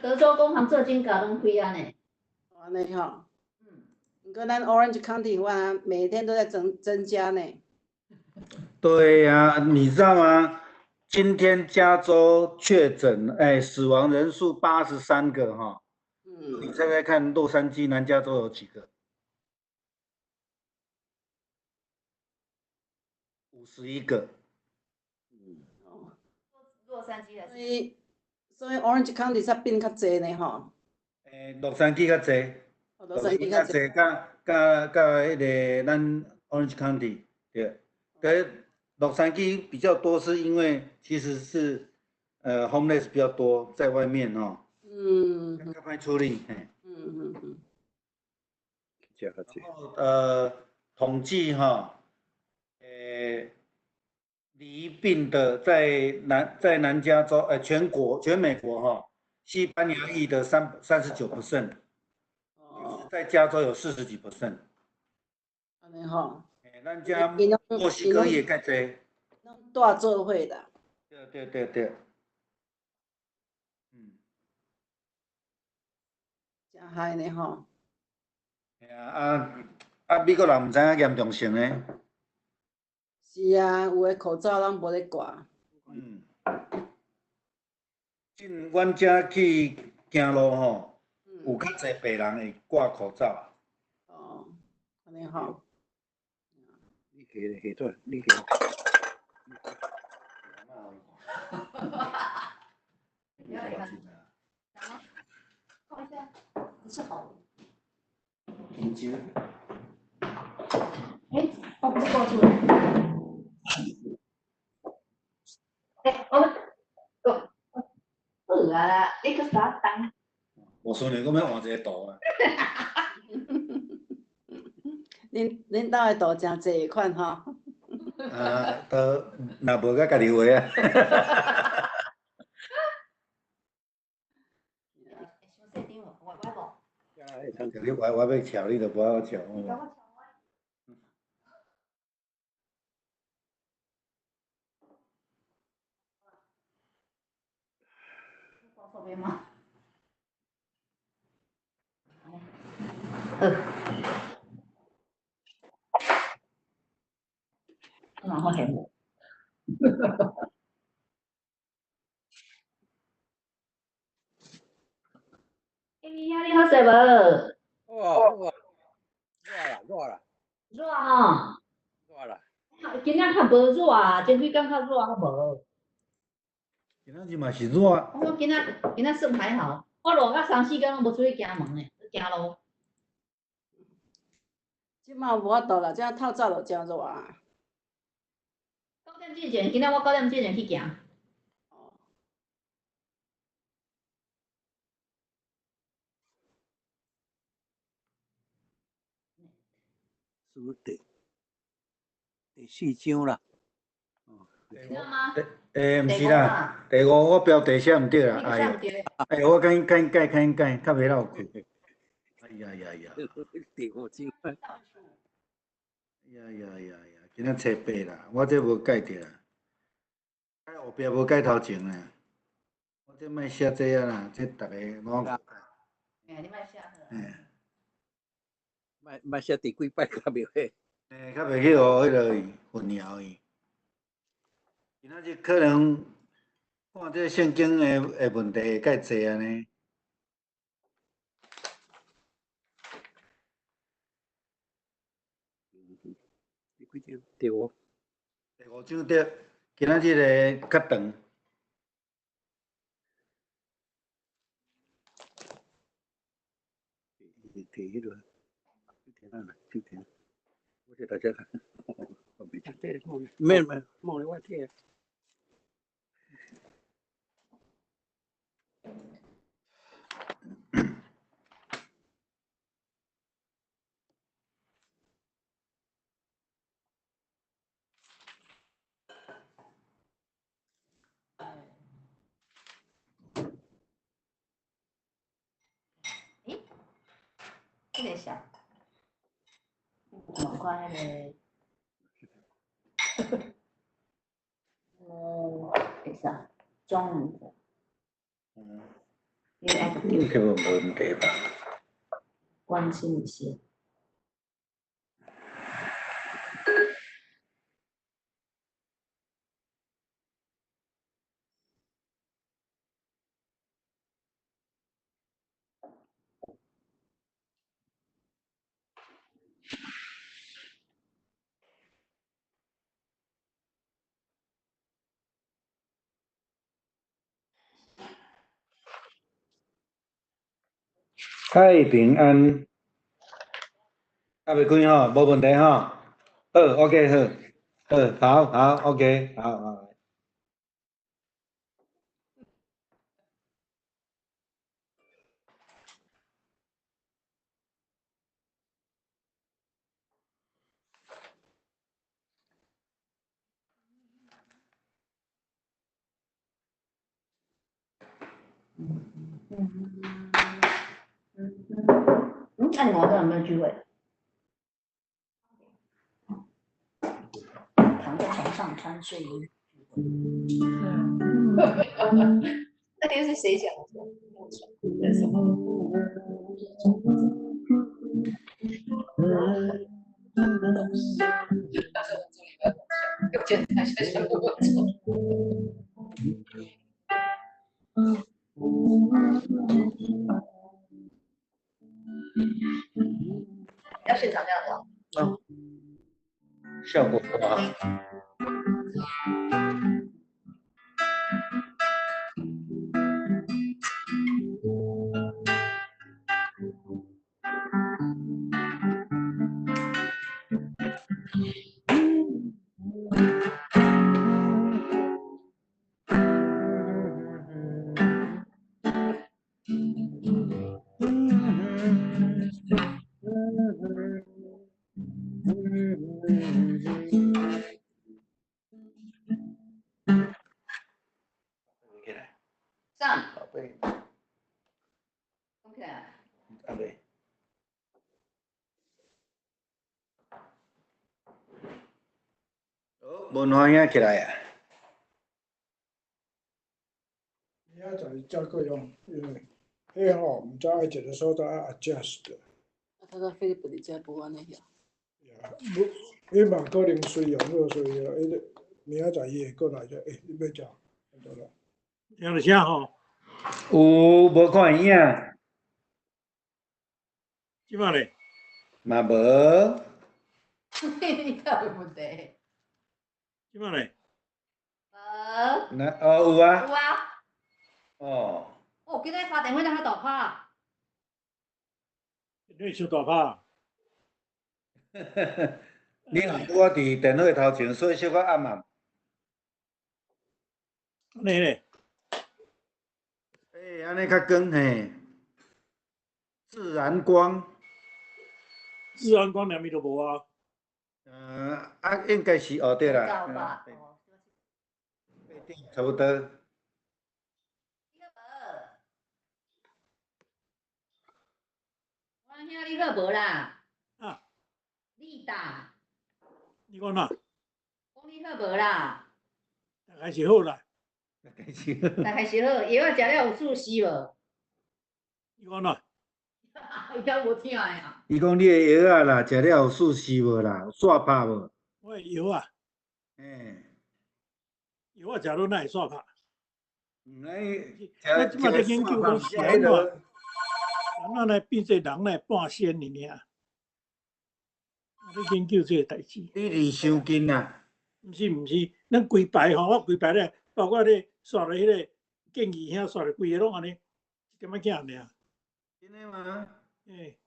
德州工行做真𠢕攏開啊呢。按呢吼。毋過咱 Orange County 我每天都在增加呢。對呀，你知道嗎？今天加州確診，哎，死亡人數83個哈。你猜猜看，洛杉磯、南加州有幾個？51個。洛杉磯。所以 Orange County 才變較濟呢吼。欸，洛杉磯較濟。洛杉磯較濟，佮佮佮彼个咱 Orange County 對，佮洛杉磯比較多，是因為其實是homeless 比較多在外面哦。較歹處理，嘿。然後統計哈，罹病的在南加州，全國全美國哈，西班牙裔的39%，在加州有40幾 percent。按呢吼。欸，咱遮墨西哥也較濟。攏蹛做伙啦。對對對對。真害呢吼。嘿啊，啊啊！美國人毋知影嚴重性呢。是啊，有的口罩攏無咧掛。進阮遮去行路吼，有較濟白人會掛口罩。哦，按呢吼。你下下轉，你下。看一下，不是好。緊張。欸，我不是掛住了。欸，我，我，好啊，你閣啥當？我順便閣欲換一个圖啊。恁兜的圖誠濟款吼。啊，都若無閣家己畫啊。傷細張無，歪歪無？你我欲翹，你就無愛我翹。錯邊嗎？好。然後還無。欸，你遐你好勢無？哦，熱啦，熱啦。熱吼。熱啦。今仔較無熱啊，前幾工較熱，較無。今仔日嘛是熱。我今仔算還好，我熱到三四工攏無出去行門呢，行路。這馬無法度啦，這透早就誠熱啊。9點之前，今仔我9點之前去行。是第四章啦。知道嗎？欸，毋是啦，第五我標題寫毋對啦，哎呀，欸，我趕緊趕緊改，趕緊改，較袂落去。哎呀呀呀！第五章。哎呀呀呀呀！今仔初八啦，我這無改著啦，改後壁無改頭前啦。我這莫寫這啊啦，這逐个攏。欸，你莫寫。欸。莫寫第幾擺較袂去。欸，較袂去予彼个去混淆去。今仔日可能看這聖經的問題會較濟按呢。第幾章？第五。第五章對，今仔日个較長。摕彼个，摕哪啦？摕摕。我这大家看，我袂记。免免，莫咧我摕。欸，這个啥？我看彼个，会使，中文的。應該無問題吧？關心一下。太平安，還袂開吼，無問題吼。好，OK，好，好，好，好，OK，好好。嗯，那你晚上有沒有聚會？躺在床上穿睡衣。那天是誰講的？什麼？但是我做禮拜又檢查一下全部做。要現場這樣子哦，效果不好。起來，上，寶貝，講起來。阿未。好，文華兄起來啊！明仔載才閣用，因為彼吼毋知愛一个所在愛 adjust。啊，他說菲律賓佇遮無按呢曉。無，伊嘛可能隨用好隨用，伊明仔載伊會過來者，欸，你欲食？對啦。聽著聲吼，有無看影？這擺咧，嘛無。你敢有問題？這擺咧，無。那哦有啊。有啊。哦。哦，今日發電話較大拍。你傷大拍。你若拄仔佇電腦的頭前，所以小可暗暗。按呢咧，欸，按呢較光嘿，自然光。自然光連咪都無啊。啊，應該是哦，對啦。夠吧？差不多。我兄，你好無啦？啊。你打。你講哪？講你好無啦？大概是好啦。大概是好。大概是好，藥仔食了有注死無？你講哪？伊敢無聽的啊？伊講你的藥仔啦，食了有猝死無啦？有煞拍無？我的藥啊。嘿。藥仔食落哪會煞拍？毋知，我這擺咧研究講是按怎，按怎來變做人來半仙爾爾。我咧研究這个代誌。你離傷近啊？毋是毋是，咱規排吼，我規排咧，包括咧刷落彼个建議兄刷落規个攏按呢，一點仔囝爾。真的嗎？欸，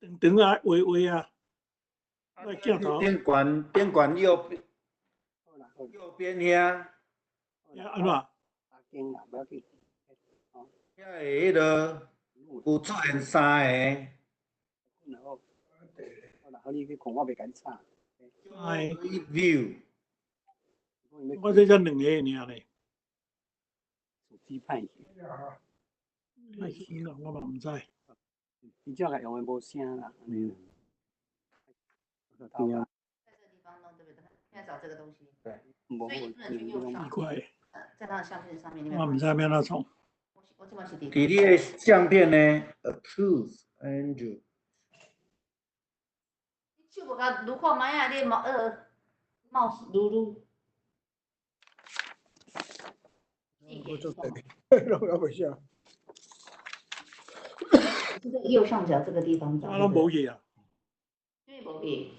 長長啊，畫畫啊，我鏡頭。頂懸頂懸右邊，右邊遐。按怎？遐个彼落有出現三个。哎。 View。我這才兩个爾咧。手機歹去。歹去啦，我嘛毋知。伊這個用的無聲啦。嗯。在這個地方弄對不對？現在找這個東西。對。所以你不能去右上。奇怪。在他的相片上面，我毋知欲按怎創。我我這馬是佇。佇你的相片呢？Approve Andrew。手無共擼看覓啊！你帽帽子擼擼。我做對，攏猶袂曉。這個右上角這個地方找。啊，攏無去啊。啥物無去？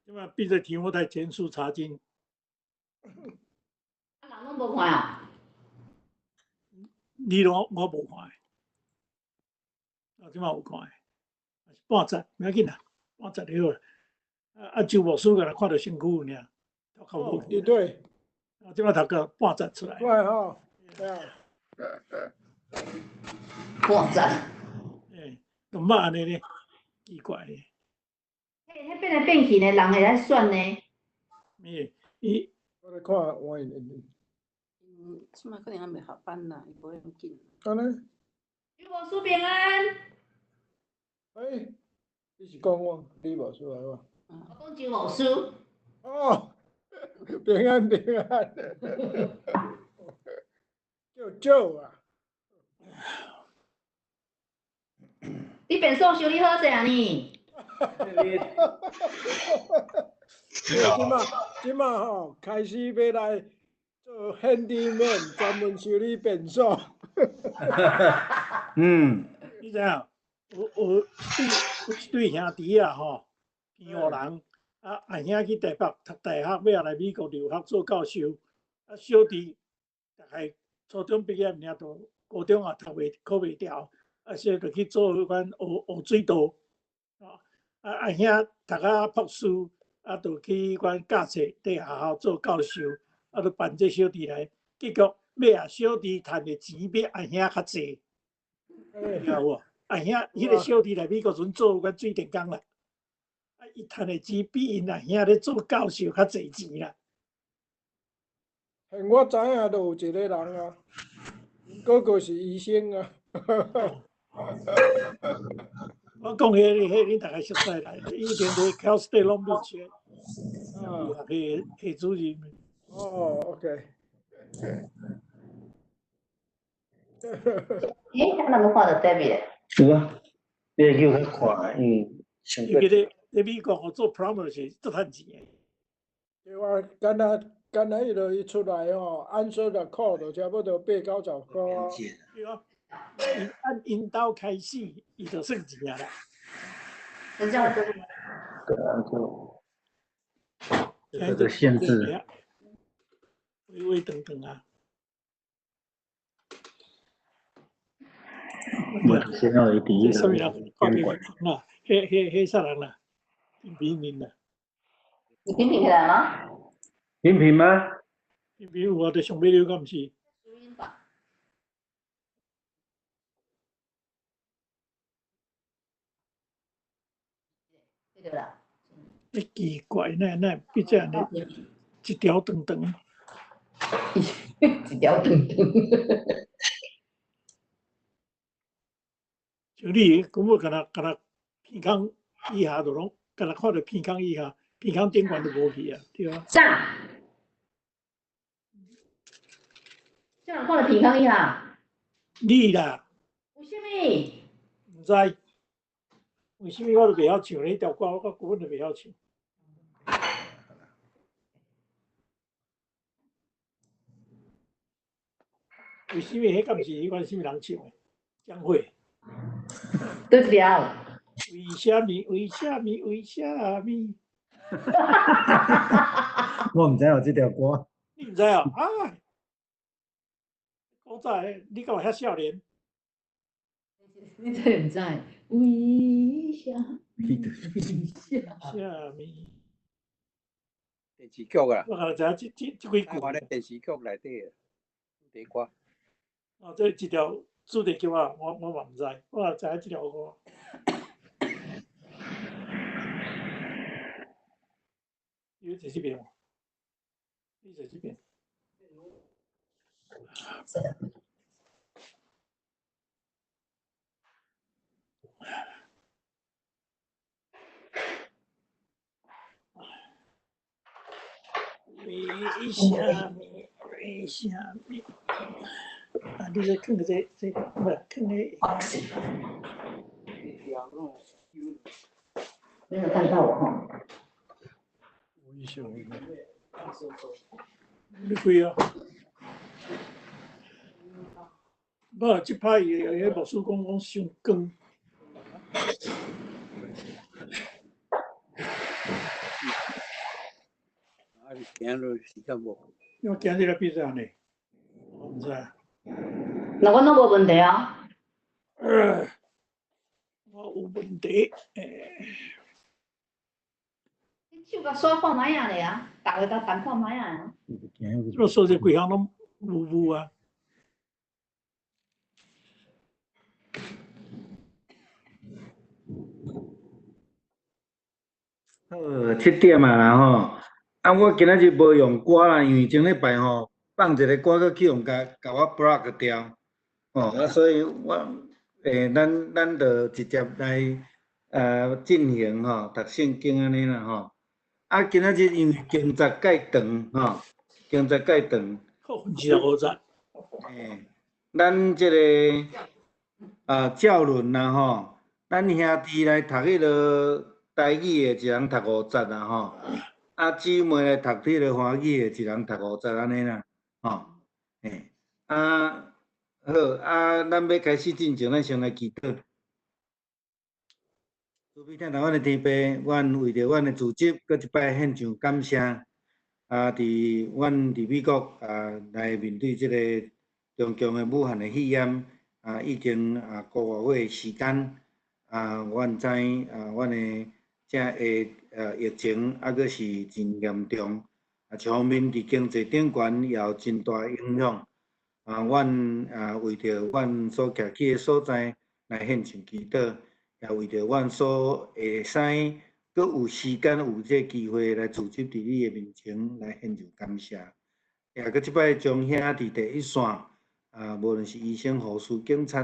這馬變做提摩太前書查經。啊，人攏無看啊？你攏我無看，啊，這馬有看，半節毋要緊啦，半節就好啦。啊啊，周牧師敢若看著身軀爾，頭殼無去。對。啊，這馬頭殼半節出來。對吼，對啊。半節。欸，都毋捌按呢咧，奇怪咧。彼變來變去呢，人會來選呢。伊伊，我來看我。嗯，這馬可能還袂下班啦，伊無遐緊。按呢？周牧師平安。欸，你是講我，你無出來無？我講周牧師。哦，平安平安。叫周啊。你便所修理好勢啊你？這馬這馬吼，開始欲來做 handyman，專門修理便所。嗯。你知影？有有對有一對兄弟啊吼，澎湖人啊，阿兄去台北讀大學，尾仔來美國留學做教授。啊，小弟大概初中畢業爾，就高中也讀袂考袂牢，啊，所以就去做彼款學學水道。啊，阿兄讀啊博士，啊，就去彼款教冊佇學校做教授，啊，就辦這小弟來，結果尾仔小弟趁的錢比阿兄較濟，聽有無？阿兄彼個小弟來美國陣做阮水電工啦，啊，伊趁的錢比𪜶阿兄咧做教授較濟錢啦。我知影，就有一個人啊，哥哥是醫生啊。我講彼個，彼恁大概熟悉啦，以前佇 Cal State Long Beach，啊，系系主任。哦，OK。欸，他那麼看著 David 咧？有啊，你叫佢看，因為伊記得佇美國吼做 plumber 是足趁錢的。對啊，敢若敢若彼落伊出來吼，answer the call 就差不多八九十箍啊。對啊，伊按𪜶兜開始，伊就算錢啊啦。真正對。對啊，就這個限制。微微等等啊。我先要一第一個監管。啊，彼彼彼啥人啦？平平啦。你平平起來嗎？平平嗎？平平有啊，佇上尾了，敢毋是？對啦。欸，奇怪，哪哪變這按呢？一條長長。一條長長。像你根本敢若敢若鼻孔以下就攏，敢若看著鼻孔以下，鼻孔頂懸就無去啊，對啊。啥？啥人看著鼻孔以下？你啦。為啥物？毋知。為啥物我都袂曉唱彼條歌，我根本就袂曉唱。為啥物？彼敢毋是彼款啥物人唱的？江蕙。對條。為啥物？為啥物？為啥物？我毋知有這條歌。你毋知哦？啊！古早的，你敢有遐少年？你真毋知？為啥物？為啥物？電視劇啊！我敢若知影這這這幾句。我咧電視劇內底的歌。哦，這一條主題曲啊，我嘛毋知，我也知影這條歌。你坐這邊無？你坐這邊。為啥物？為啥物？啊，你這囥這這，無囥咧。沒有看到我吼。你開啊？無，這擺伊彼牧師講講傷光。啊，你行落時間無？我今日來比賽呢，我毋知。那我攏無問題啊。我有問題。你手共刷看覓仔咧啊？逐个都彈看覓仔啊。我說這規項攏霧霧啊。好，7點啊啦吼。啊，我今仔日無用歌啦，因為前禮拜吼放一個歌，閣去予共共我 block 掉，哦，啊，所以我咱咱就直接來進行吼讀聖經按呢啦吼。啊，今仔日因為經節蓋長吼，經節蓋長。 25節。咱這個啊教論啦吼，咱兄弟來讀彼个台語的，一人讀五節啦吼。啊，姊妹來讀彼个華語的，一人讀五節按呢啦，吼，啊，好，啊，咱欲開始進前，咱先來祈禱。慈悲疼愛阮的天父，阮為著阮的組織，閣一擺獻上感謝。啊，佇阮佇美國啊，來面對這個中共的武漢的肺炎啊，已經啊個外月的時間啊，阮知啊，阮的這個疫情猶閣是真嚴重，啊，一方面佇經濟頂懸也有真大影響。啊，阮啊為著阮所徛起的所在來獻上祈禱，也為著阮所會使閣有時間有這個機會來組織佇你的面前來獻上感謝。也閣這擺將兄弟第一線，啊，無論是醫生、護士、警察，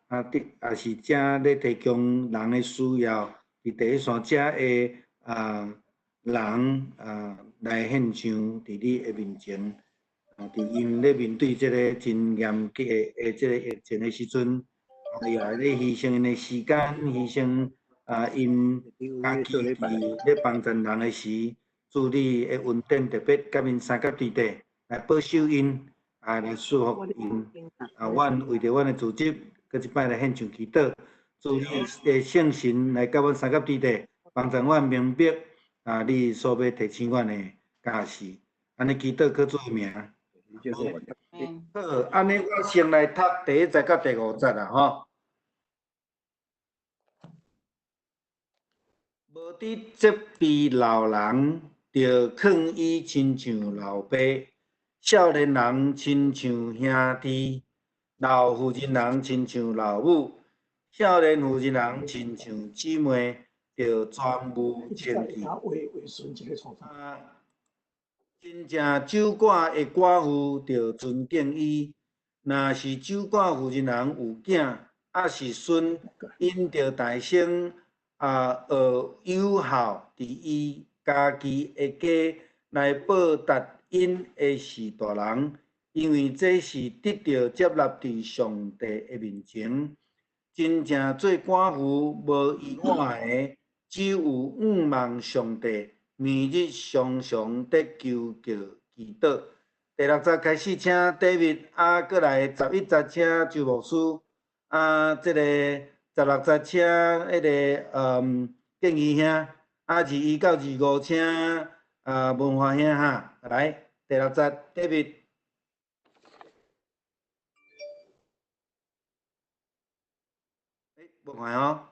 啊，佇也是遮咧提供人的需要，佇第一線遮的啊人啊來獻上佇你的面前。啊，佇𪜶咧面對這个真嚴格的這个疫情的時陣，也咧犧牲𪜶的時間，犧牲啊𪜶家己佇咧幫助人的時，主你的恩典特別佮𪜶相佮對底來保守𪜶，啊來祝福𪜶。啊，阮為著阮的組織，閣一擺來獻上祈禱，主你的聖神來佮阮相佮對底，幫助阮明白啊，你所欲提醒阮的教示。按呢祈禱靠主的名。好，按呢我先來讀第一節到第五節啦，吼。無佇責備老人，著勸伊親像老爸；少年人親像兄弟，老婦人人親像老母，少年婦人人親像姊妹，著全無清氣。啊，真正守寡的寡婦，著尊敬伊；若是守寡婦人人有囝，抑是孫，𪜶著大聲啊學友孝，佇伊家己的家來報答𪜶的序大人，因為這是得著接納佇上帝的面前。真正做寡婦無意外的，只有仰望上帝，每日常常得求告祈禱。第六節開始請 David，啊，閣來11節請周牧師，啊，這個16節請彼个建議兄，啊，21到25請啊文華兄哈，來第六節 David。無看哦。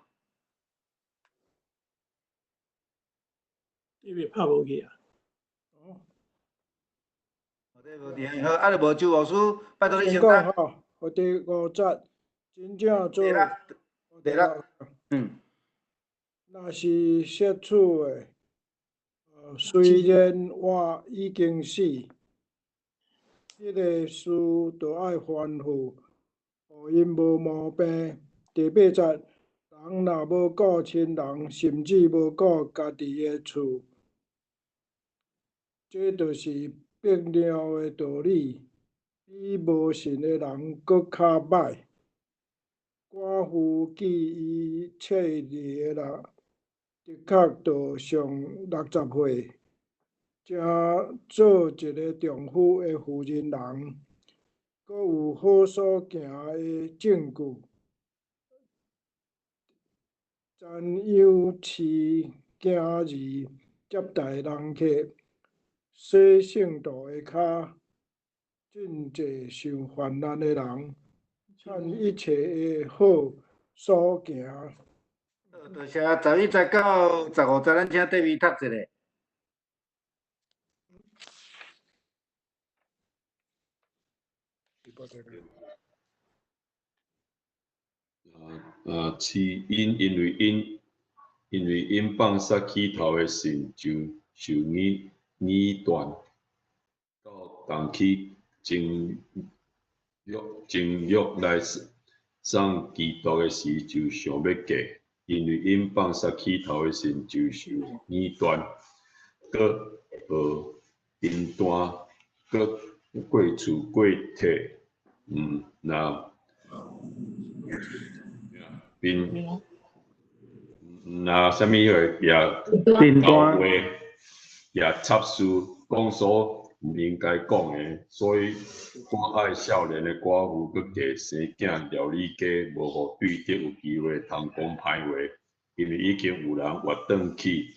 你袂拍無去啊？哦，無佇好，啊，就無周牧師，拜託你先講。吼，我第五節真正做。第六，嗯。若是攝取的，雖然我已經死，這个事著愛吩咐，予𪜶無毛病。第八節，人若無顧親人，甚至無顧家己的厝，這就是別樣的道理。比比無信的人閣較䆀。寡婦見伊冊裡的人，的確著上60歲，正做一个丈夫的婦人人，閣有好所行的證據，瞻仰飼囝兒，接待人客，洗聖徒的跤，賑濟受患難的人，勸一切的好所行。多謝，11節到15節，咱請對面讀一下。是𪜶因為𪜶放殺起頭的信，就受耳斷，到動起情慾來送基督的時，就想欲嫁，因為𪜶放殺起頭的信，就受耳斷，閣學貧惰，閣過厝過體，若貧，若啥物個也教話，也插事，講所毋應該講的，所以我愛少年的寡婦閣嫁生囝料理家，無予對敵有機會通講歹話，因為已經有人活轉去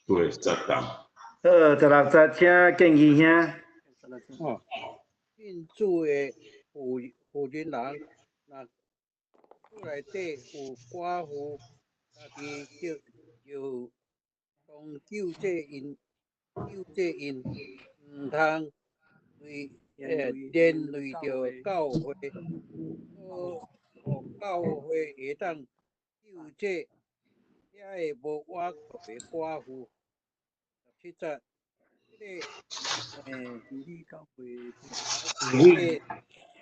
對撒旦。好，16節，請建議兄。哦，信主的婦人人，若厝內底有寡婦，家己就當救濟𪜶，救濟𪜶，毋通連累著教會，好予教會會當救濟遐个無倚靠的寡婦。17節，這个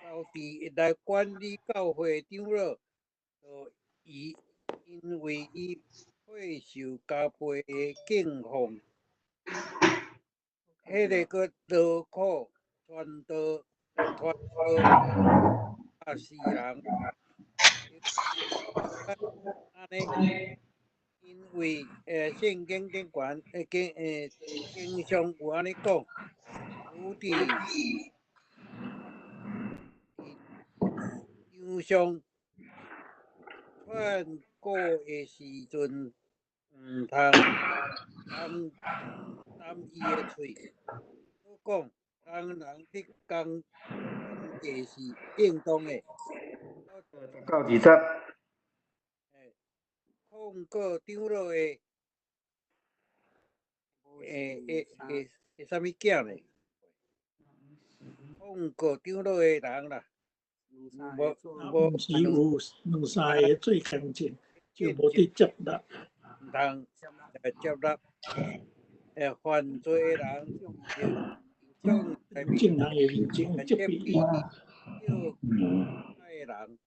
投伫來管理教會長老，就伊因為伊配受加倍的敬奉，彼个閣勞苦傳道，傳道嚇死人。按呢，因為聖經頂懸經經上有按呢講，有佇場上勸告的時陣，毋通擔伊的喙，閣講工人得工價是應當的。 10到20。控告長老的，啥物囝呢？控告長老的人啦，無若毋是有兩三个做見證，就無得接納。毋通接納，犯罪的人，眾人的面前責備伊。叫的人，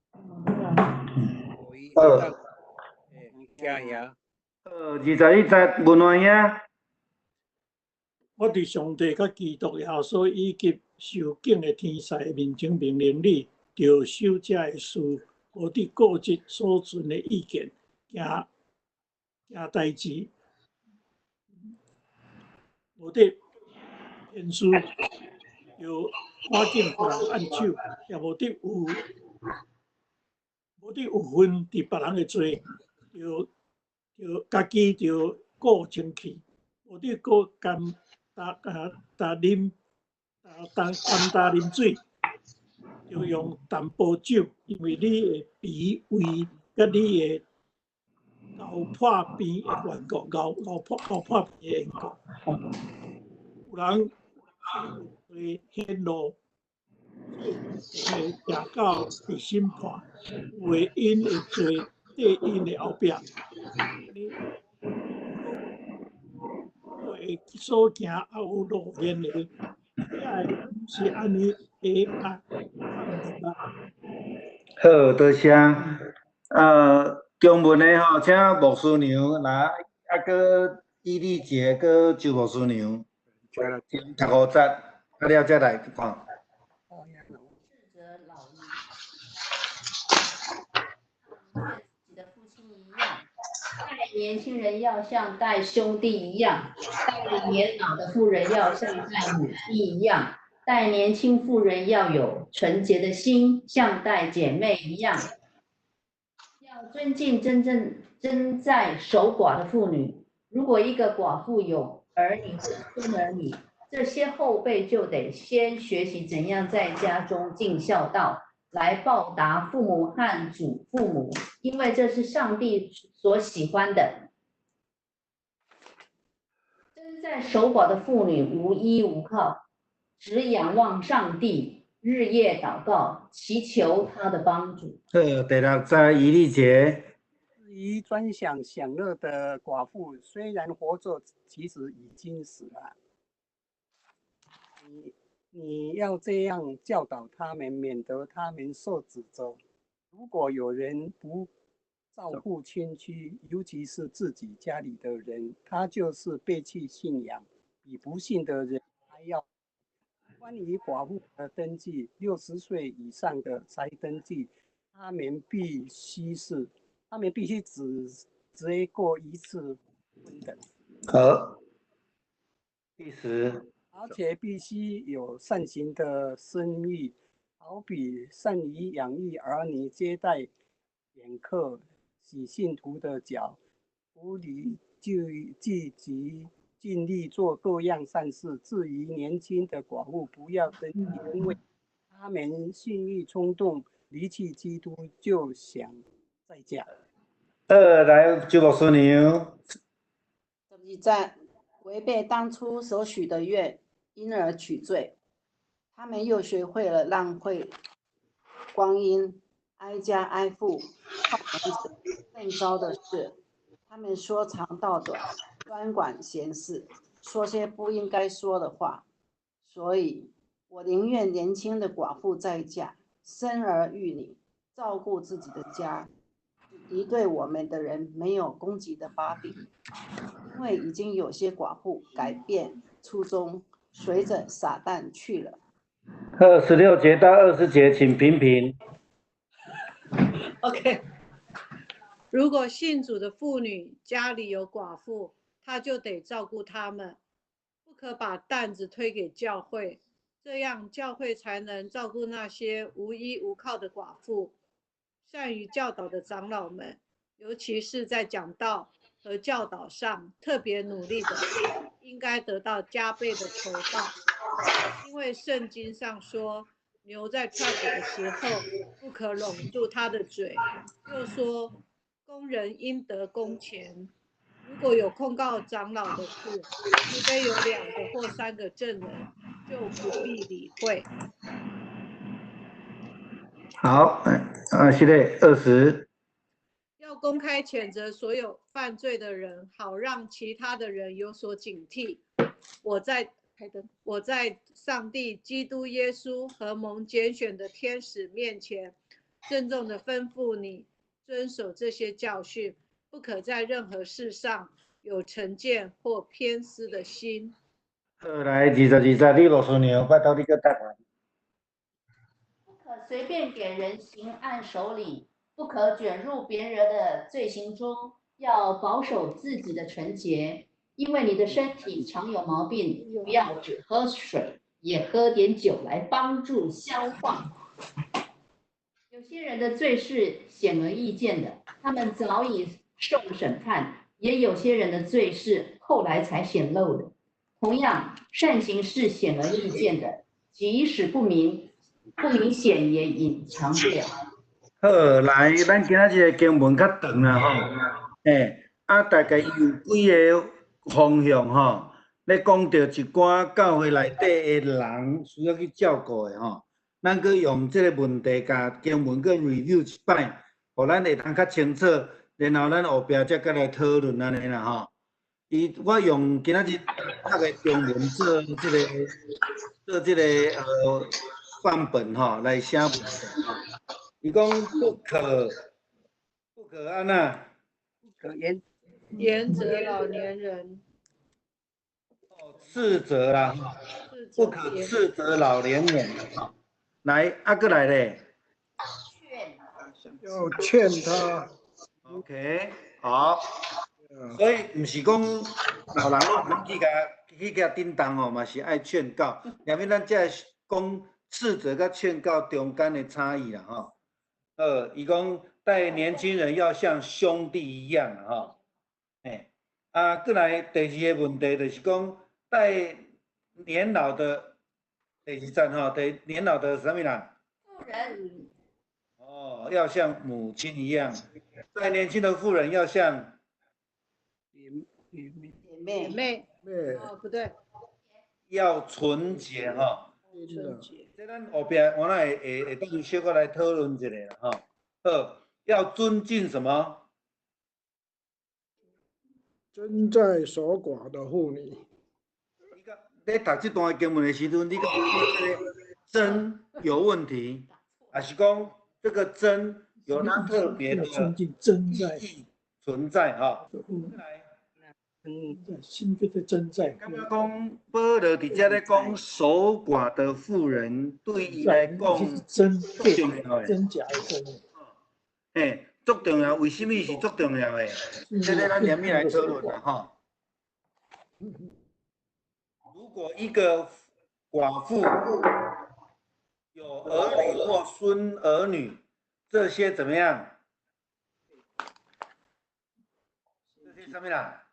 予伊會當驚嚇。 21節，文華兄。我佇上帝佮基督耶穌以及受敬的天使面前命令你，著守這个事，無得固執所存的意見，行代誌，無得偏私，著趕緊予人按手，也無得有份佇別人的罪，著家己著顧清氣，無得閣甘焦焦飲焦啉水，著用淡薄酒，因為你的脾胃佮你的咬破邊的緣故，咬破邊的緣故。有人會顯露，會行到佇審判，有的𪜶會坐綴𪜶的後壁。你會所行猶有路面的，遐个毋是按呢下啊。好，多謝。中文的吼，請牧師娘，來啊，閣伊麗姐，閣周牧師娘，讀5節，啊了才來看。年輕人要像待兄弟一樣，待年老的婦人要像待母親一樣，待年輕婦人要有純潔的心，像待姐妹一樣。要尊敬真正真在守寡的婦女。如果一個寡婦有兒女或孫兒女，這些後輩就得先學習怎樣在家中盡孝道，來報答父母和祖父母，因為這是上帝所喜歡的。真在守寡的婦女無依無靠，只仰望上帝，日夜禱告，祈求他的幫助。好，第六節以利節。至於專享享樂的寡婦，雖然活着，其實已經死了。你要這樣教導他們，免得他們受指責。如果有人不照顧親戚，尤其是自己家裡的人，他就是背棄信仰，比不信的人還要。關於寡婦的登記，60歲以上的才登記，他們必須只結過一次婚的。好，第十。而且必須有善行的聲譽，好比善於養育兒女、接待遠客、洗信徒的腳，不離就積極盡力做各樣善事。至於年輕的寡婦，不要登記，因為他們性慾衝動，離棄基督，就想再嫁。好，來周牧師娘。 12節，違背當初所許的願，因而取罪。他們又學會了浪費光陰，挨家挨戶串門子。更糟的是，他們說長道短，專管閒事，說些不應該說的話。所以，我寧願年輕的寡婦再嫁，生兒育女，照顧自己的家，敵對我們的人沒有攻擊的把柄。因為已經有些寡婦改變初衷，隨着撒旦去了。好，16節到20節，請評評。 OK，如果信主的婦女家裡有寡婦，她就得照顧他們，不可把擔子推給教會，這樣教會才能照顧那些無依無靠的寡婦。善於教導的長老們，尤其是在講道和教導上特別努力的，應該得到加倍的酬報，因為聖經上說，牛在踹穀的時候，不可攏住它的嘴；又說，工人應得工錢。如果有控告長老的事，除非有兩個或三個證人，就不必理會。好，啊，是的，20。要公開譴責所有犯罪的人，好讓其他的人有所警惕。我在上帝、基督耶穌和蒙揀選的天使面前，鄭重地吩咐你遵守這些教訓，不可在任何事上有成見或偏私的心。好，來22節，李老師娘，拜託你閣讀完。不可隨便給人行按手禮，不可捲入別人的罪行中，要保守自己的純潔，因為你的身體常有毛病，不要只喝水，也喝點酒來幫助消化。有些人的罪是顯而易見的，他們早已受審判；也有些人的罪是後來才顯露的。同樣，善行是顯而易見的，即使不明顯，也隱藏不了。好，來，咱今仔日的經文較長啦吼，啊，大概有幾個方向吼，咧講著一寡教會內底的人需要去照顧的吼，咱閣用這個問題共經文閣 review 一擺，予咱會通較清楚，然後咱後壁才閣來討論按呢啦吼。伊我用今仔日讀的中文做這個範本吼來寫文吼。伊講不可按怎？不可嚴嚴責老年人。哦，斥責啦，不可斥責老年人。來，啊，閣來咧。要勸他。 OK，好。所以毋是讲老人攏毋去共叮当吼，嘛是爱劝告。因为咱这讲斥责佮劝告中间的差异啦吼。伊讲待年轻人要像兄弟一样吼。欸，啊，阁来第二个问题就是讲待年老的第二节吼，第年老的啥物人？妇人。哦，要像母亲一样，待年轻的妇人要像。姐妹，姐妹，哦，不对，要纯洁吼。纯洁。这咱后壁我那会当小可来讨论一下啦吼。好，要尊敬什么？贞在守寡的妇女。你读这段经文的时阵，你感觉这个贞有问题，还是讲这个贞有它特别的意义存在哈？嗯，新约的贞在。感觉讲保罗伫遮咧讲守寡的妇人，对伊来讲真重要的，真假的真。嘿，足重要，为什么是足重要的？这个咱连面来讨论啦，吼。如果一个寡妇有儿女或孙儿女，这些怎么样？这些什么啦？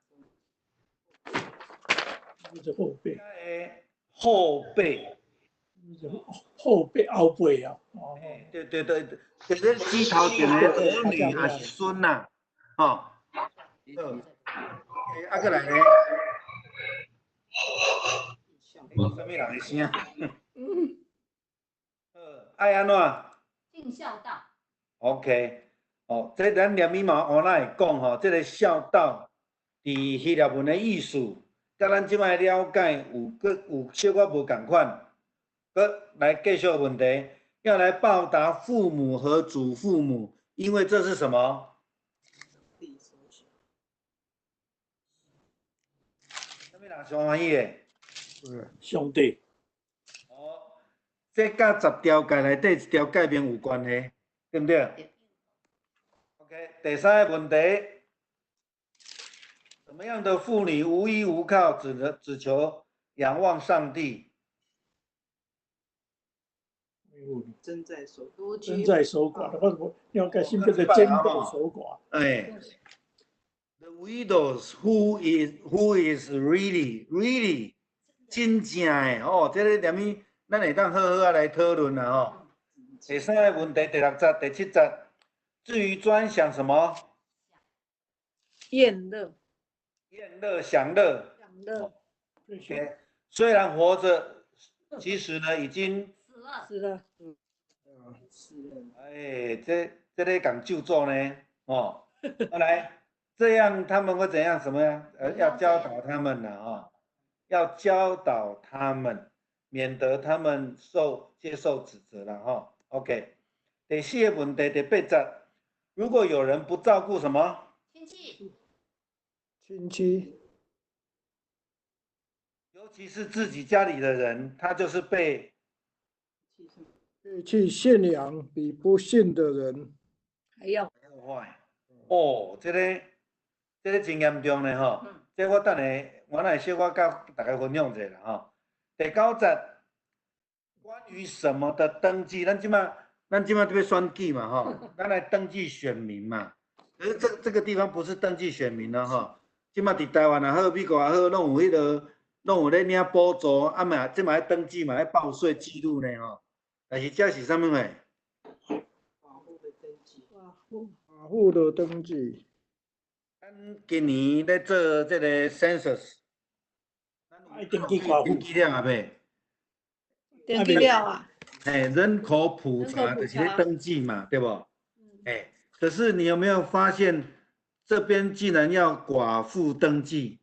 是后辈，后辈，后辈后辈啊！哦，对对对对，就是指头前的儿女还是孙呐？吼，啊，阁来呢？啥物人的声？嗯，爱按怎？尽孝道。 OK，哦，这咱连咪嘛我哪会讲吼，这个孝道伫希腊文的意思。佮咱这摆了解有阁有小可无仝款，阁来继续问题，要来报答父母和祖父母，因为这是什么？啥物人上欢喜的？上帝。哦，这佮十条诫内底一条诫命有关系，对不对？OK，第三个问题。什么样的妇女无依无靠，只能只求仰望上帝？贞在守，贞在守寡的，我了解新约的贞在守寡。哎，The widows who is really really 真正的哦，这个连咪咱会当好好仔来讨论啦吼。第三个问题，第六节、第七节，至于专享什么？宴乐。宴乐享乐，享乐。虽然活着，其实呢已经死了，死了，死了。哎，这咧共咒诅呢，哦，后来这样他们会怎样？什么呀？要教导他们了啊，要教导他们，免得他们接受指责了哈。OK，第四个问题，第八节，如果有人不照顾什么亲戚。亲戚，尤其是自己家里的人，他就是被背弃信仰比不信的人还要坏。哦，这个真严重呢吼。这我等下我来小可佮大家分享一下啦吼。第九节，关于什么的登记？咱这马欲选举嘛吼，咱来登记选民嘛。可是这个地方不是登记选民了吼。这马伫台湾也好，美国也好，拢有彼个，拢有咧领补助，啊嘛，这嘛爱登记嘛，爱报税记录呢吼。但是这是啥物货？寡妇的登记。寡妇。寡妇的登记。咱今年咧做这个 census，爱登记寡妇。登记了啊未？登记了啊。哎，人口普查就是咧登记嘛，对无？哎，可是你有没有发现？这边竟然要寡妇登记，